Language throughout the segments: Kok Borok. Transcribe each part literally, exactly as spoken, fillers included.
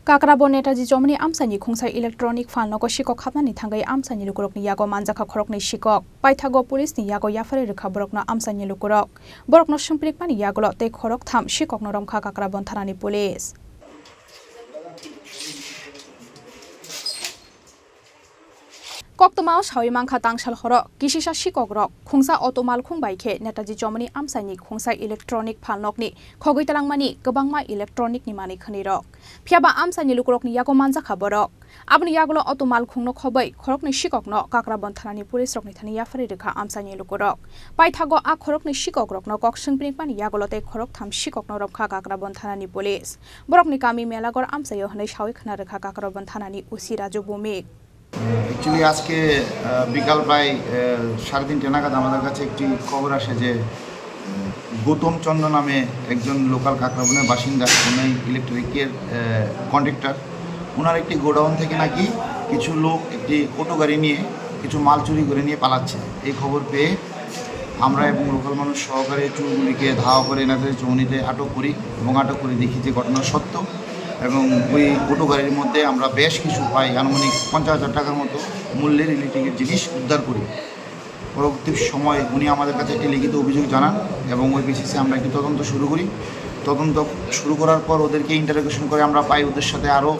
Kakrabo Netaji Chomoni amchaini khungsa electronic phalnogo sikok hapnani thangwi amchaini lukurokni yago manjakha khoroknwi sikok. Paithago police ni yago yaphari rwkha borokno amchaini lukurok. Borokno swngpirikmani yagulo tei khoroktham sikokno romkha Kakrabon thanani police. Koktwmao sawi mankha tangsal horo kisisa sikokrok khungsa auto malkhung bai khe Netaji Chomoni amchaini khungsa electronic phalnokni khogwi talangmani kwbangma electronic ni manwi khwnwirok. Phiyaba amchaini lukurokni yago manjakha borok. Aboni yagulo auto malkhungno khobwi khoroknwi sikokno Kakrabon thanani police rokni thani yaphari rwkha amchaini lukurok. Paithago a khoroknwi sikokrokno kok swngpirikmani yagulo tei khoroktham sikokno romkha Kakrabon thanani police. Borokni kami Melagor amchaio hwnwi sawi khna rwkha Kakrabon thanani O C Raju Bhumik. Actually, আজকে, আহ, বিকাল প্রায়, আহ, সাড়ে তিনটে নাগাদ আমাদের কাছে একটি খবর আসে যে, আহ, গৌতম চন্দ্র নামে একজন লোকাল কাকরাবনের বাসিন্দা, উনি ইলেকট্রিকের, আহ, কন্ট্রাক্টর। ওনার একটি গোডাউন থেকে নাকি কিছু লোক একটি অটো গাড়ি নিয়ে কিছু মাল চুরি করে নিয়ে পালাচ্ছে। এই খবর পেয়ে আমরা এবং লোকাল মানুষ সহকারে চুরগুলিকে ধাওয়া করে এনাদের চৌনিতে আটক করি এবং আটক করে দেখি যে ঘটনা সত্য। এবং ওই অটো গাড়ির মধ্যে আমরা বেশ কিছু, প্রায় আনুমানিক পঞ্চাশ হাজার টাকার মতো মূল্যের ইলেকট্রিকের জিনিস উদ্ধার করি। পরবর্তী সময় উনি আমাদের কাছে একটি লিখিত অভিযোগ জানান এবং ওই বেসিসে আমরা একটি তদন্ত শুরু করি। তদন্ত শুরু করার পর ওদেরকে ইন্টারোগেশন করে আমরা পাই ওদের সাথে আরও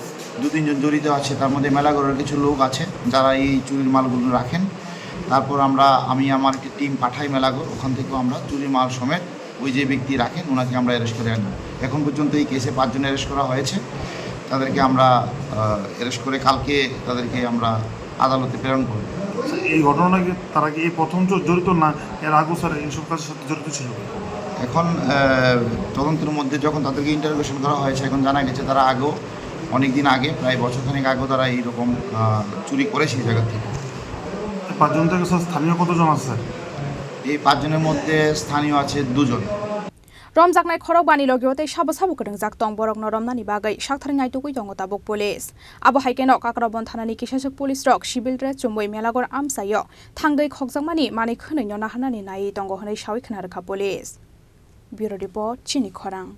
দু তিনজন জড়িত আছে, তার মধ্যে মেলাঘরের কিছু লোক আছে যারা এই চুরির মালগুলো রাখেন। তারপর আমরা, আমি আমার একটি টিম পাঠাই মেলাঘর, ওখান থেকেও আমরা চুরির মাল সমেত ওই যে ব্যক্তি রাখেন ওনাকে আমরা অ্যারেস্ট করে আনি। এখন পর্যন্ত এই কেসে পাঁচজন অ্যারেস্ট করা হয়েছে, তাদেরকে আমরা, আহ, অ্যারেস্ট করে কালকে তাদেরকে আমরা আদালতে প্রেরণ করব। এই ঘটনা নাকি তারা কি এই প্রথম জ-, জড়িত না এর আগেও স্যার এইসব কাজের সাথে জড়িত ছিল? এখন, আহ, তদন্তের মধ্যে যখন তাদেরকে ইন্টারোগেশন করা হয়েছে, এখন জানা গেছে তারা আগেও অনেক দিন আগে, প্রায় বছর খানেক আগেও তারা এইরকম, আহ, চুরি করেছে এই জায়গা থেকে। পাঁচজন থেকে স্যার স্থানীয় কতজন আছে স্যার? এই পাঁচজনের মধ্যে স্থানীয় আছে দুজন। Romjaknai khorok bani logio tei sabo sabo kwrwngjak tong borokno romnani bagwi sakthar naitugwi tongo tabuk police. Abo hai kheno Kakrabon thanani kisaswk police rok civil dress chumui Melagor amchaio thangwi khokjakmani manwi khwnwino naharnani naiwi tongo hwnwi sawi khna rwkha police. Bureau Report, Chini Khorang.